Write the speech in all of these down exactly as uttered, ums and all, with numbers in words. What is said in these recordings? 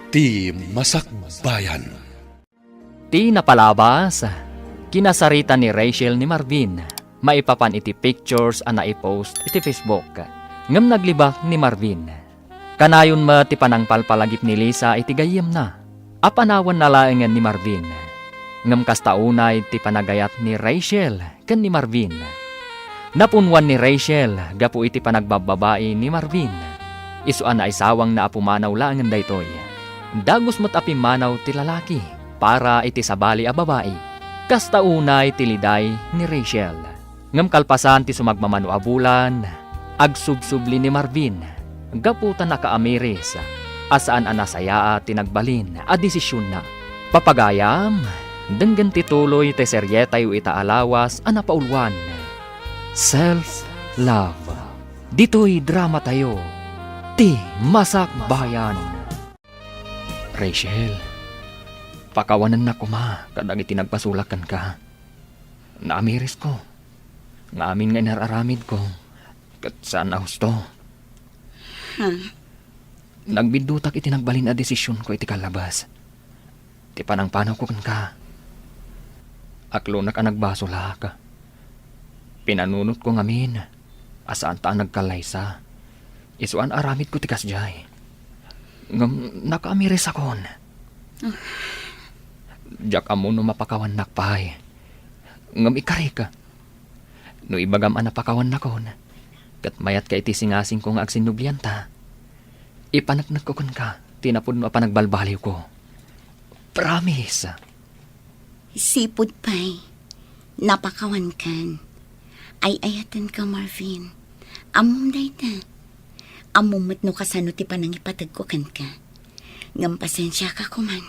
Ti Masakbayan. Ti napalabas, kinasarita ni Rachel ni Marvin maipapan iti pictures a naipost iti Facebook. Ngem naglibak ni Marvin. Kanayon met ti panangpalpalagip ni Lisa iti gayyemna a panawanna laengen ni Marvin. Ngem kasta unay ti panagayat ni Rachel ken ni Marvin. Napunwan ni Rachel gapu iti panagbabbabai ni Marvin. Isu a naisawangna a pumanaw laengen daytoy. Dagus met a pimmanaw ti lalaki para iti sabali a babai. Kasta unay ti liday ni Rachel. Ngem kalpasan ti sumagmamano a bulan, agsubsubli ni Marvin gapu ta nakaamiris a saan a nasayaat ti nagbalin a desisionna. Papagayam, denggen ti tuloy ti serietayo ita a lawas a napauluan, Self Love. Ditoy dramatayo, Ti Masakbayan. Rachel, pakawanennak koma kadagiti nagbasolak kenka. Naamirisko nga amin nga inar-aramidko ket saan a husto. Ha? Nagbiddutak iti nagbalin a desisionko iti kallabas. Ti panangpanawko kenka. Aklonak a nagbasolak. Pinanunotko ngamin a saanta a nagkallaysa. Isu a naaramidko ti kasdiay. Ngem nakaamirisakon. Ah. Diak ammo no mapakawannak pay. Ngem ikarik, no ibagam a napakawannakon, ket mayatka iti singasingko nga agsinnublianta, ipaneknekko kenka ti napudno a panagbalbaliwko. Promise. Sipud pay, napakawankan. Ay-ayatenka, Marvin. Ammom dayta. Ammom met no kasano ti panangipategko kenka. Ngem pasensiaka koman.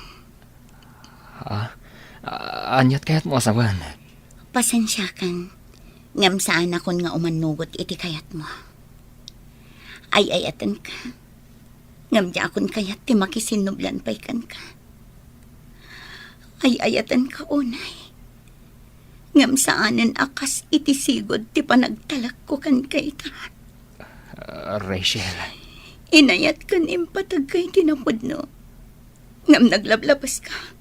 Ah, ah, aniat kayatmo a sawen? Pasensiakan. Ngem saanakon nga umannugot iti kayatmo. Ay-ayatenka. Ngem diakon kayat ti makisinnublian pay kenka. Ay-ayatenka unay. Ngem saanen a kas iti sigud ti panagtalekko kenka ita. Ah, Rachel. Inayat ken impategka iti napudno. Ngem naglablabeska.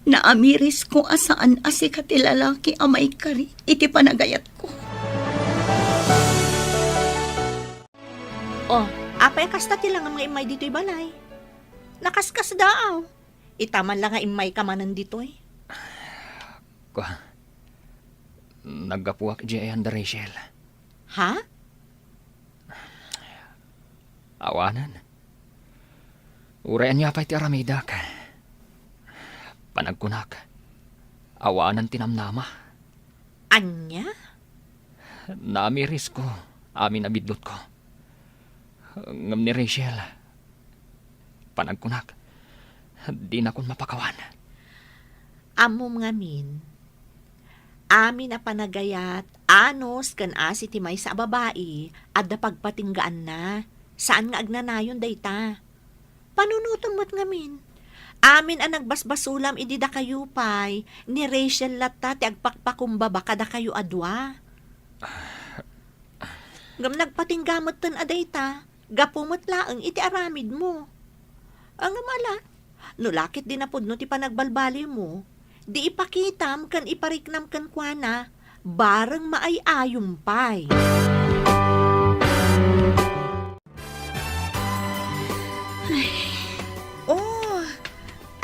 Naamirisko a saan a sika ti lalaki a maikari iti panagayatko. Oh, apay a kasta ti langam nga immay ditoy balay? Nakaskasdaaw. Ita man la nga immayka manen ditoy. Kua, naggapuak idiay ayan da Rachel. Ha? Awanen. Uray ania pay ti aramidek. Panagkunak, awanen ti namnama. Ania? Naamirisko amin a biddutko. Ngem ni Rachel, panagkunak, dinakon mapakawan. Ammom ngamin, amin a panagayat, anus ken asi ti maysa a babai, adda pagpatinggaanna. Saan nga agnanayon dayta. Panunotem met ngamin. Amin a nagbasbasolam idi dakayo pay, ni Rachel latta ti agpakpakumbaba kadakayo a dua. Ngem nagpatingga metten a dayta, gapu met laeng iti aramidmo. A, ngem ala, no la ket di napudno ti panagbalbaliwmo, di ipakitam ken ipariknam kenkuana, bareng maay-ayom pay. Oh,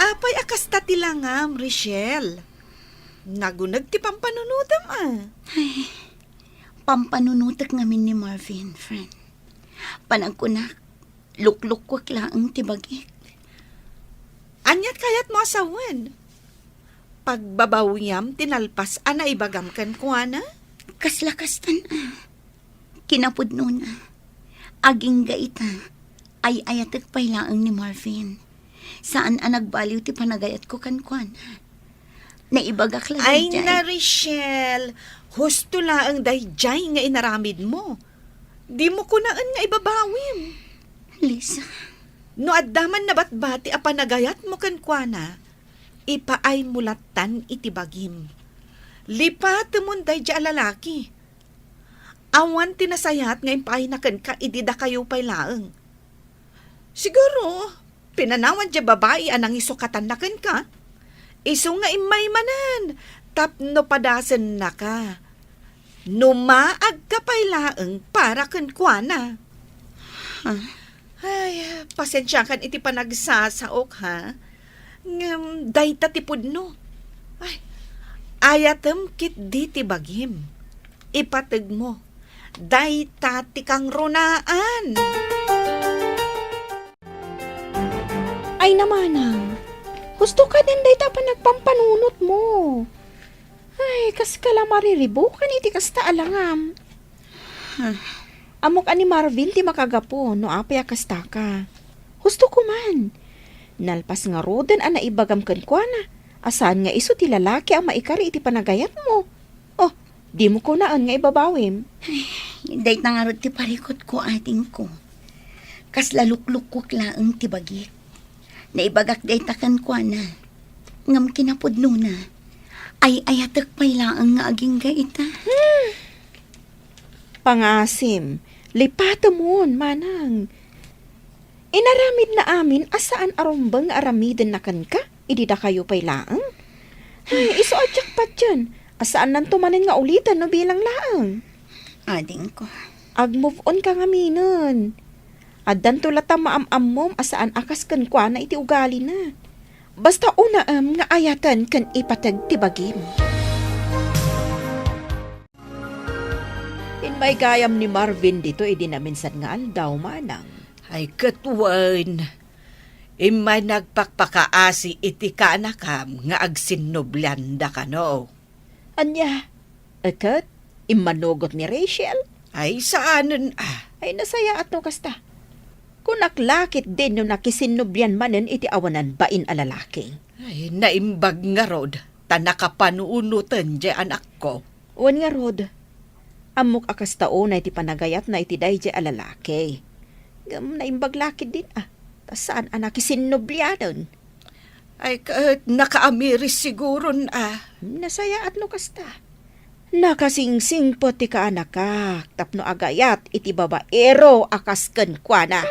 apay a kasta ti langam, Rachel? Naguneg ti pampanunotem, a. Ay, pampanunotek ngamin ni Marvin, friend. Panagkunak, luklukkuek laeng ti bagik. Aniat kayatmo a sawen? Pagbabawiam ti nalpas a naibagam kenkuana? Kasla kastan, a. Kinapudnona, agingga ita, ay-ayatek pay laeng ni Marvin. Saan a nagbaliw ti panagayatko kenkuana. Naibagak la daydiay. Ay na, Rachel, husto laeng daydiay nga inaramidmo. Dimo kunaen nga ibabawim. Lisa. No adda man nabatbati a panagayatmo kenkuana, ipaaymo lattan iti bagim. Lipatemon daydiay a lalaki. Awan ti nasayaat nga impaayna kenka idi dakayo pay laeng. Siguro, Pinanawan diay babai a nangisungatanna kenka. Isu nga immay manen tapno padasennaka. No maagka pay laeng para kenkuana. Ha? Ay, pasensiakan iti panagsasaok, ha? Ngem dayta ti pudno. Ay, ayatem ketdi ti bagim. Ipategmo. Dayta ti kangrunaan. Ay, namanang, husto ka din dayta a panagpampanunotmo. Ay, kaska la mariribukan iti kasta a langam. Ammok a ni Marvin ti makagapu no apay a kastaka. Husto ko man. Nalpas ngaruden a naibagam kenkuana, a saan nga isu ti lalaki a maikari iti panagayatmo. Oh, dimo kunaen nga ibabawim. Ay, dayta ngarud ti parikutko, adingko. Kasla luklukkok laeng ti bagik. Naibagak dayta kenkuana. Ngem kinapudnona, ay-ayatek pay laeng nga agingga ita. Hmm. Pangasim, lipatemon, manang. Inaramidna amin a saan a rumbeng nga aramidenna kenka idi dakayo pay laeng. Ay, isu a diak patien a saannanto manen nga uliten no bilang laeng. Adingko. Ag-move on ka ngaminen. Addanto latta maam-ammom a saan a kas kenkuana iti ugalina. Basta unaem nga ayaten ken ipateg ti bagim. Immay gayam ni Marvin ditoy idi naminsan nga aldaw, manang. Ay, ket wen, immay nagpakpakaasi iti kaanakam nga agsinnublianda kano. Ania? Ket, immanugot ni Rachel? Ay, saanen a. Ay, nasayaat no kasta. Kunak la ketdin no nakisinnublian manen iti awanan bain a lalaki. Ay, naimbag ngarud, ta nakapanunoten diay anakko. Wen ngarud, ammok a kasta unay ti panagayatna iti daydiay a lalaki. Ngem naimbag la ketdin a, ta saan a nakisinnublianen. Ay, ket nakaamiris siguron a. Nasayaat no kasta. Nakasingsingpet ti kaanakak tapno agayat iti babaero a kas kenkuana.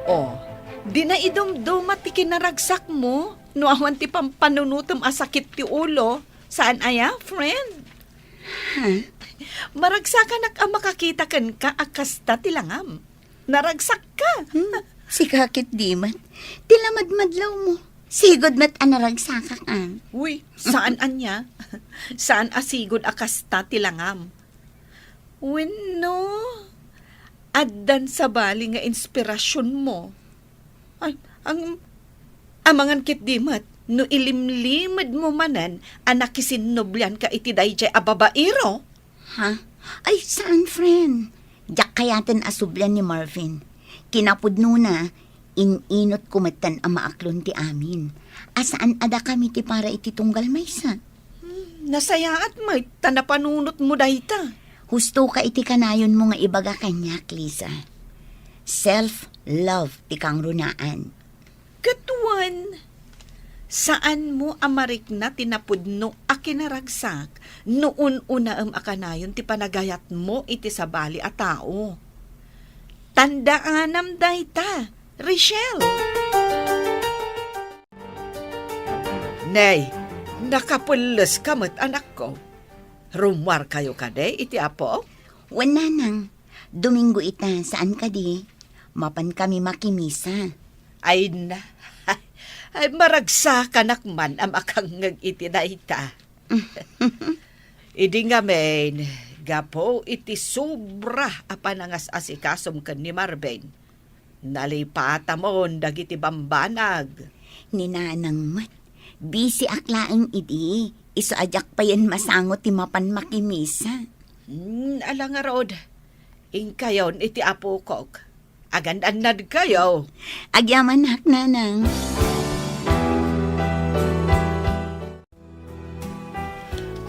Oh, di na idumduma ti kinaragsakmo no awan ti pampanunotem a sakit ti ulo. Saan aya, friend? Ha? Maragsakanak a makakita kenka a kasta ti langam. Naragsakka. Hmm, sika ketdi met. Ti lamadmadlawmo. Sigud met a naragsakak, a. Uy, saan ania? Saan a sigud a kasta ti langam? Wenno, addan sabali nga inspirasionmo? Ay, ang, amangan ketdi met, no ilimlimedmo manen a nakisinnublianka iti daydiay a babaero? Ha? Ay, saan, friend. Diak kayaten a sublian ni Marvin. Kinapudnona, in-inotko metten a maaklon ti amin. A saan a dakami ti para iti tunggal maysa. Hmm, nasayaat met, ta napanunotmo dayta. Husto ka iti kanayonmo nga ibaga kaniak, Lisa. Self-love ti kangrunaan. Ket wen, saanmo a marikna ti napudno a kinaragsak no un-unaem a kanayon ti panagayatmo iti sabali a tao. Tandaanam dayta, Rachel. Nay, nakapelles ka met, anakko. Rummuarkayo kadi iti Apo? Wen, nanang. Domingo ita, saan kadi? Mapan kami makimisa. Ay na. Ay, maragsakanak man a makangngeg iti dayta. Idi ngamin, gapu iti sobra a panangas-asikasom ken ni Marvin, nalipatamon dagiti bambanag. Ni nanang met, bisiak laeng idi, isu a diak payen masango ti mapan makimisa. Hmm, ala ngarud, inkayon iti apokok. Agan-annadkayo. Agyamanak, nanang.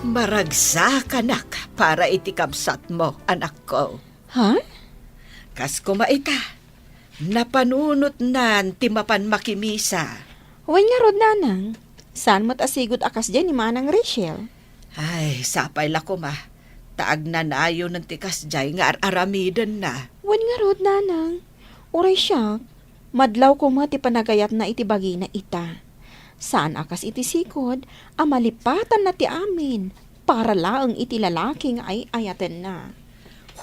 Maragsakanak para iti kabsatmo, anakko. Ha? Kas koma ita, napanunotnan ti mapan makimisa. Wen ngarud, nanang. Saan met a sigud a kasdiay ni Manang Rachel? Ay, sapay la koma, ta agnanayonen ti kasdiay nga ar-aramidenna. Wen ngarud, nanang, uray siak, madlawko met ti panagayatna iti bagina ita. Saan a kas iti sikod a malipatanna ti amin para laeng iti lalaki nga ay-ayatenna.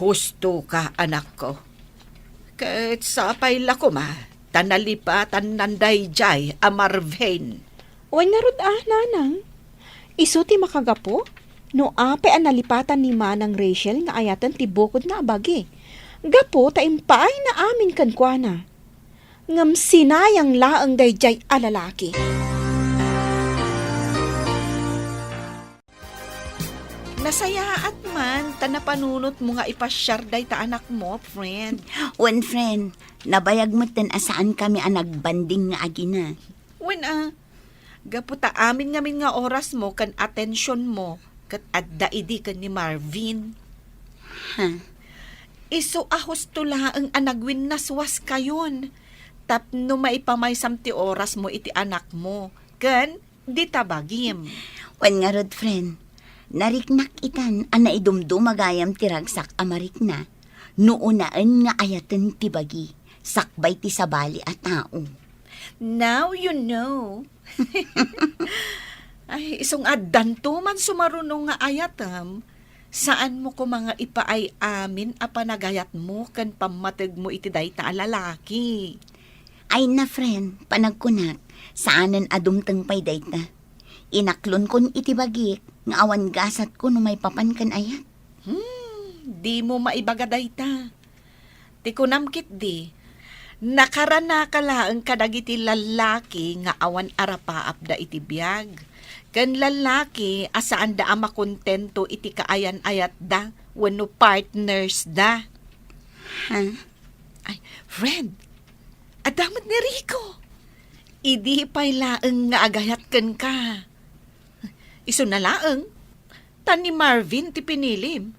Husto ka, anakko. Ket sapay la koma ta nalipatannan daydiay a Marvin. Wen ngarud a, nanang, isu ti makagapu no apay a nalipatan ni Manang Rachel nga ayaten ti bukodna a bagi, gapu ta impaayna amin kenkuana. Ngem sinayang laeng daydiay a lalaki. Nasayaat man ta napanunotmo nga ipasiar dayta anakmo, friend. Wen, friend, nabayag metten a saankami a nagbanding nga agina. Wen a, gapu ta amin ngamin nga orasmo ken atensionmo ket adda idi ken ni Marvin. Ha? Isu a husto laeng a nagwinnaswaskayon tapno maipamaysam ti orasmo iti anakmo ken dita bagim. Wen ngarud, friend, nariknak itan a naidumduma gayam ti ragsak a marikna no unaen nga ayaten ti bagi sakbay ti sabali a tao. Now you know. Ay, isu nga addanto man sumaruno nga ayatem, saanmo koma nga ipaay amin a panagayatmo ken pammategmo iti dayta a lalaki. Ay na, friend, panagkunak, saanen a dumteng pay dayta. Inaklonkon iti bagik nga awan gasatko no maipapan ken ayat. Hmm, dimo maibaga dayta. Ti kunam ketdi, nakaranaka laeng kadagiti lallaki nga awan arapaapda iti biag, ken lallaki a saanda a makontento iti kaayan-ayatda wenno partnersda. Ha? Ay, friend, adda met ni Rico. Idi pay laeng nga agayat kenka. Isuna laeng, ta ni Marvin ti pinilim.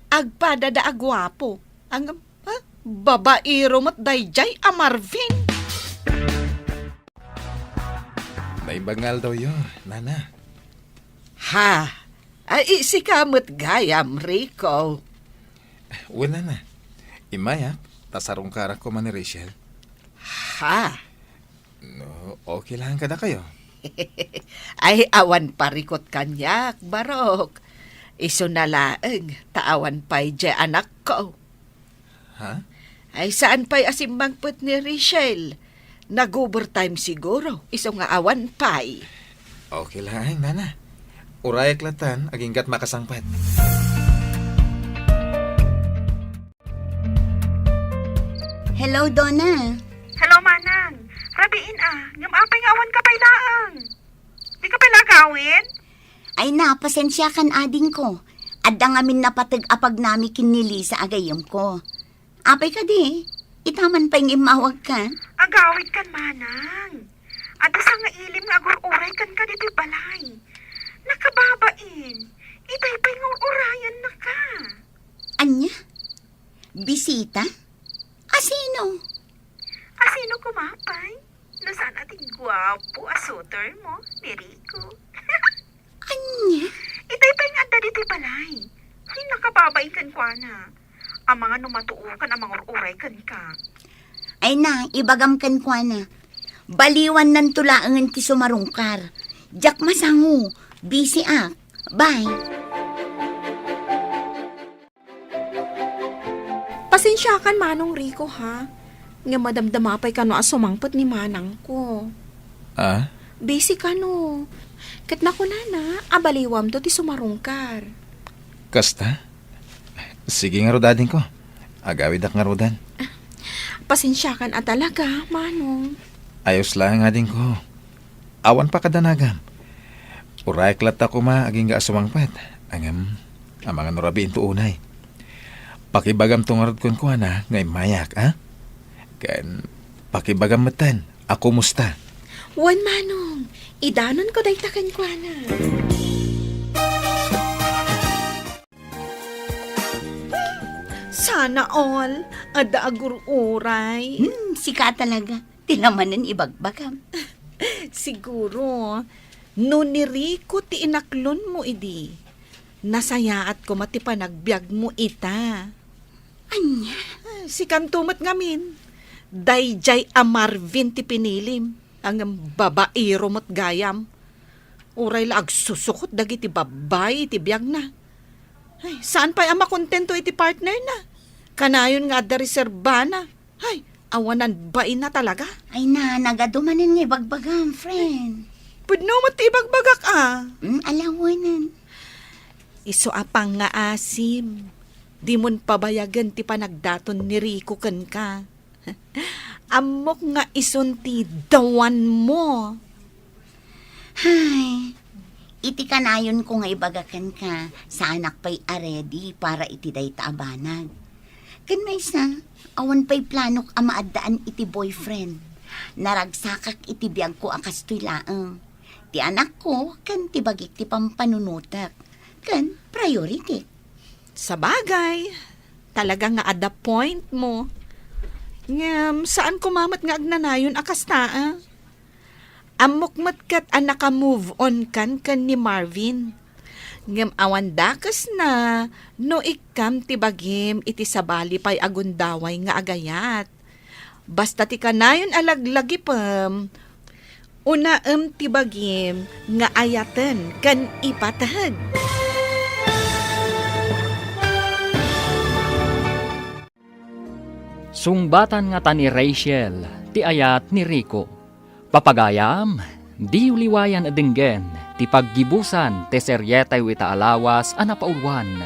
Agpadada a guapo. Ang, ha? Babaero met daydiay a Marvin. Naimbag nga aldawyo, nana. Ha? Ay, sika met gayam, Rico. Wen, nana. Immayak, ta sarungkarak koma ni Rachel. Ha? No, okay lang kadakayo. Ay, awan parikot kaniak, barok. Isuna laeng, ta awan pay diay anakko. Ha? Ay, saan pay a simmangpet ni Rachel? Nag-overtime siguro, isu nga awan pay. Okay lang, nana. Urayak latan, aginggat makasangpet. Hello, Donna. Hello, Manang. Rabiin a, ngem apay nga awan ka pay laeng? Di ka pay la agawid? Ay na, pasensiakan, adingko. Adda ngamin napateg a pagnami ken ni Lisa a gayyemko. Apay kadi? Ita man pay nga immawagka? Agawid kan, Manang. Adda sangailim nga agur-uray kenka ditoy balay. Nakababain. Itay pay nga ur-urayannaka. Ania? Bisita? Asino? Asino koma pay? No saan a ti guapo a suitor mo, ni Rico. Ania? Itay pay nga adda ditoy balay. Ay, nakababain kenkuana. Amangan no matuokan a mangur-uray kenka. Ay na, ibagam kenkuana. Baliwannanto laengen ti sumarungkar. Diak masango. Busy ak. Bye. Pasensiakan, Manong Rico, ha? Nga madamdama pay kano a sumangpet ni manangko. Ah? Busy kano. Ket nakunana a baliwamto ti sumarungkar. Kasta? Sige ngarud, adingko. Agawidak ngaruden. Pasensiakan a talaga, Manong. Ayos laeng, adingko. Awan pakadanagam. Urayak latta koma agingga a sumangpet. Ngem, amangan no rabiinto unay. Pakibagamto ngarud kenkuana nga immayak, a? Ken pakibagam metten a kumusta. Wen, Manong, idanonko dayta kenkuana. Sana all, adda agur-uray. Hmm, sika talaga. Ti lamanen ibagbagam. Siguro, no ni Rico ti inaklonmo idi, nasayaat koma ti panagbiagmo ita. Ania? Sikanto met ngamin. Daydiay a Marvin ti pinilim. Ngem babaero met gayam. Uray la agsusukot dagiti babbai iti biagna. Ay, saan pay a makontento iti partnerna. Kanayon nga adda reserbana. Ay, awanan baina talaga. Ay na, nagadu manen nga ibagbagam, friend. Pudno met ti ibagbagak, a. Mm, alawanan. Isu a pangngaasim, dimon pabayagen ti panagdaton ni Rico kenka. Ammok nga isun ti dawanmo. Hay, iti kanayonko nga ibaga kenka, saanak pay a ready para iti dayta a banag. Ken maysa, awan pay planok a maaddaan iti boyfriend. Naragsakak iti biagko a kastoy laeng. Ti anakko ken ti bagik ti pampanunotek. Ken priority. Sabagay, talaga nga adda point mo. Ngem, saan koma met nga agnanayon a kasta, a? Ammok met ket a naka-move on kan ken ni Marvin. Ngem awan dakesna no ikkam ti bagim iti sabali pay a gundaway nga agayat. Basta ti kanayon a laglagipem, unaem ti bagim nga ayaten ken ipateg. Sungbatan ngata ni Rachel ti ayat ni Rico. Papagayam, diyo liwayan a denggen ti paggibusan ti serietayo ita a lawas a napauluan,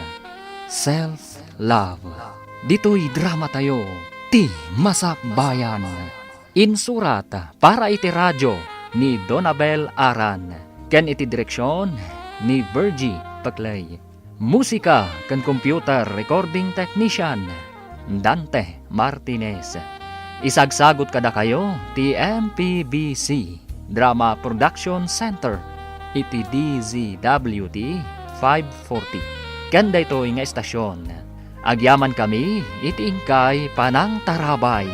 Self Love. Ditoy dramatayo, Ti Masakbayan. Insurat para iti radio ni Donabel Aran, ken iti direksion ni Virgie Paclay. Musika ken computer recording technician, Dante Martinez. Isagsagut kadakayo ti M P B C Drama Production Center iti D Z W T five forty. Ken daytoy nga estasion, agyamankami iti inkay panangtarabay.